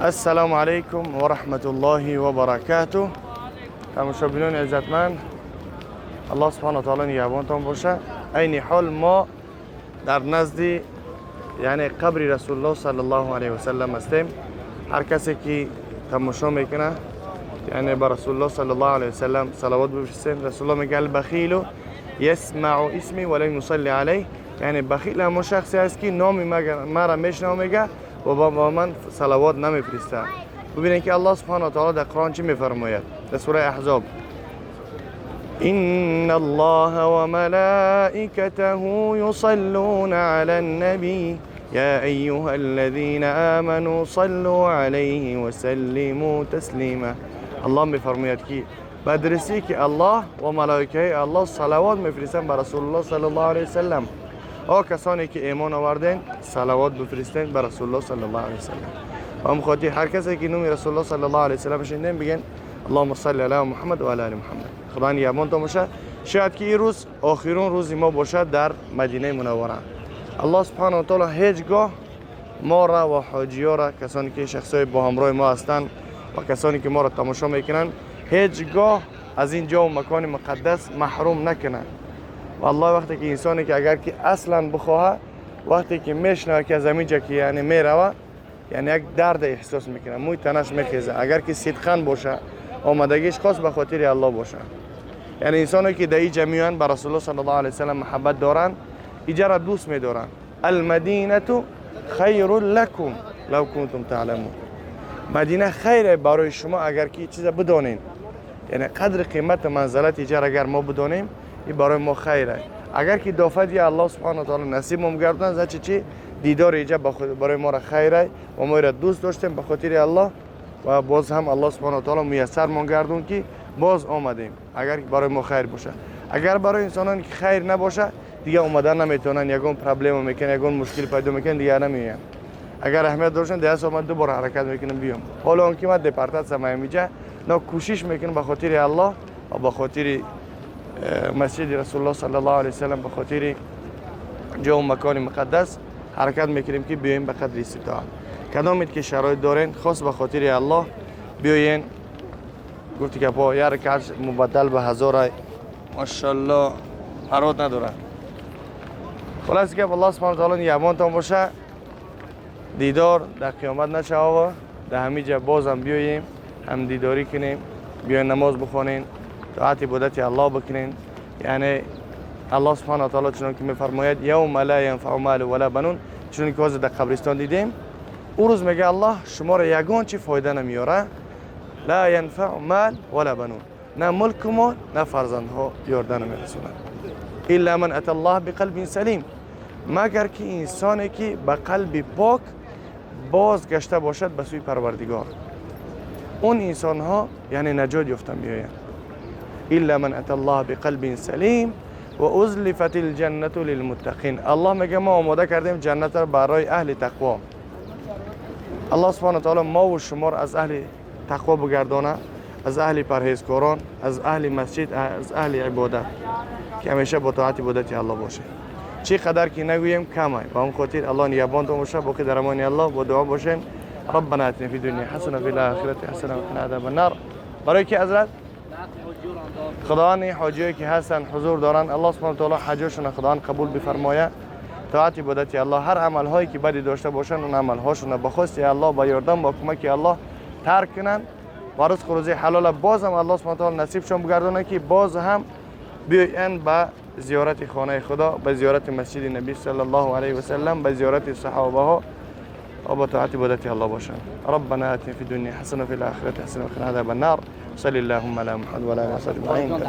السلام علیکم و رحمت الله و برکاته. تماشابینان عزتمند، الله سبحانه و تعالی نگهبانتان باشه. عین حال ما در نزد یعنی قبر رسول الله صلی الله علیه و سلم هستیم. هر کسی که تماشا میکنه، یعنی به رسول الله صلی الله علیه و سلم صلوات بفرستیم. رسول الله میگه: البخیل یسمع اسمی ولا یصلی علیه. یعنی بخیل همون شخصی است که نام مرا میشنوه میگه و با من صلوات نمیفرسته. ببینید که الله سبحانه و تعالی در قرآن چی میفرماید در سوره احزاب: إن الله وملائكته يصلون على النبي يا أيها الذين آمنوا صلوا عليه وسلموا تسليما. الله میفرماید که بدرسی که الله و ملائکه الله صلوات میفرستن بر رسول الله صلی الله علیه وسلم. آ کسانی که ایمان آوردین، صلوات بفرستین بر رسول الله صلی الله علیه وسلم. و هم خاطر هر کسی که نوم رسول الله صلی الله علیه وسلم شنیدین، بگن اللهم صل علی محمد و علی آل محمد. خدا نگهبانتان باشه. شاید که این روز آخرین روز ما باشد در مدینه منوره. الله سبحانه و تعالی هیچگاه ما را و حاجی ها را، کسانی که شخصای با همراه ما هستند و کسانی که ما را تماشا میکنن، هیچگاه از این جا و مکان مقدس محروم نکنه. والله وقتی که انسانی که اگر که اصلا بخواه، وقتی که میشنوه که از اینجا که یعنی میروه، یعنی یک درد احساس میکنه، موی تنش میخیزه. اگر که صدقا باشه، آمدگیش خاص به خاطر الله باشه. یعنی انسانی که در اینجا میان، به رسول الله صلی الله علیه وسلم محبت دارن، اینجا را دوست میدارن. المدینه خیر لکم لو کنتم تعلمون. مدینه خیر برای شما اگر که چیز بدانین. یعنی قدر قیمت منزلت اینجا اگر ما بدانیم، این برای ما خیره. اگر که دافت الله سبحانه و تعالی نصیبم گردن زچ چی دیدار اینجا برای ما را خیره و ما را دوست داشتیم به خاطر الله و باز هم الله سبحانه و تعالی میسر من گردون که باز آمدیم. اگر برای ما خیر باشه. اگر برای انسانان که خیر نباشه، دیگه اومدن نمیتونن. یگون problem میکنن، یگون مشکل پیدا میکنن، دیگه نمیان. اگر اهمیت داشتن، دیگه من دوباره حرکت میکنم بیام. حالا اون که من deportate سم اینجا نه، کوشش میکنم به خاطر الله و به خاطر مسجد رسول الله صلی الله علیه وسلم، به خاطر جا و مکان مقدس حرکت میکنیم که بیایم به قدر استطاعت. کدامید که شرایط دارین، خاص به خاطر الله بیاین. گفتی که با یک رکعت مبدل به هزار، ماشاءالله، پرواز نداره. خلاص که الله سبحانه و تعالی نگهبانتان باشه. دیدار در قیامت نشه، در همینجا بازم بیاییم هم دیداری کنیم. بیاین نماز بخونین، طاعت عبادت الله بکنین. یعنی الله سبحانه و تعالی چنان که میفرماید: یوم لا ینفع مال ولا بنون. چون که در قبرستان دیدیم، او روز میگه الله شما را یگان چی فایده نمیاره. لا ینفع مال ولا بنون، نه ملک و مال نه فرزندها یارده نمیرسونن. الا من اتى الله بقلب سلیم. مگر که انسانی که به قلب پاک بازگشته باشد به سوی پروردگار، اون انسان ها یعنی نجات یافته میآیند. الا من اتى الله بقلب سلیم و ازلفت الجنة للمتقین. الله میگه ما آماده کردیم جنت را برای اهل تقوا. الله سبحانه و تعالی ما و شما را از اهل تقوا بگردانه، از اهل پرهیزکاران، از اهل مسجد، از اهل عبادت که همیشه با طاعت عبادت الله باشه. چی قدر که نگوییم کمه. با هم خاطر الله نگهبانتون باشه. باقی در امان الله، با دعا باشین. ربنا اتنا في الدنيا حسنه وفي الاخره حسنه وقنا عذاب النار. برای که حضرت خداوند حاجی که هستن، حضور دارن، الله سبحانه و تعالی حجاشون خداوند قبول بفرمایه. طاعت عبادت الله، هر عمل هایی که بدی داشته باشن، اون عمل هاشون به خواست الله، با یاردم با کمک الله ترک کنن و رزق روزی حلال بازم الله سبحانه و تعالی نصیبشون بگردانه که باز هم بیاین به زیارت خانه خدا، به زیارت مسجد نبی صلی الله علیه و سلم، به زیارت صحابه ها و با طاعت عبادت الله باشن. ربنا آتنا في الدنيا حسنه وفي الاخره حسنه وقنا عذاب النار. صلی اللهم على محمد وعلى اله وصحبه اجمعین.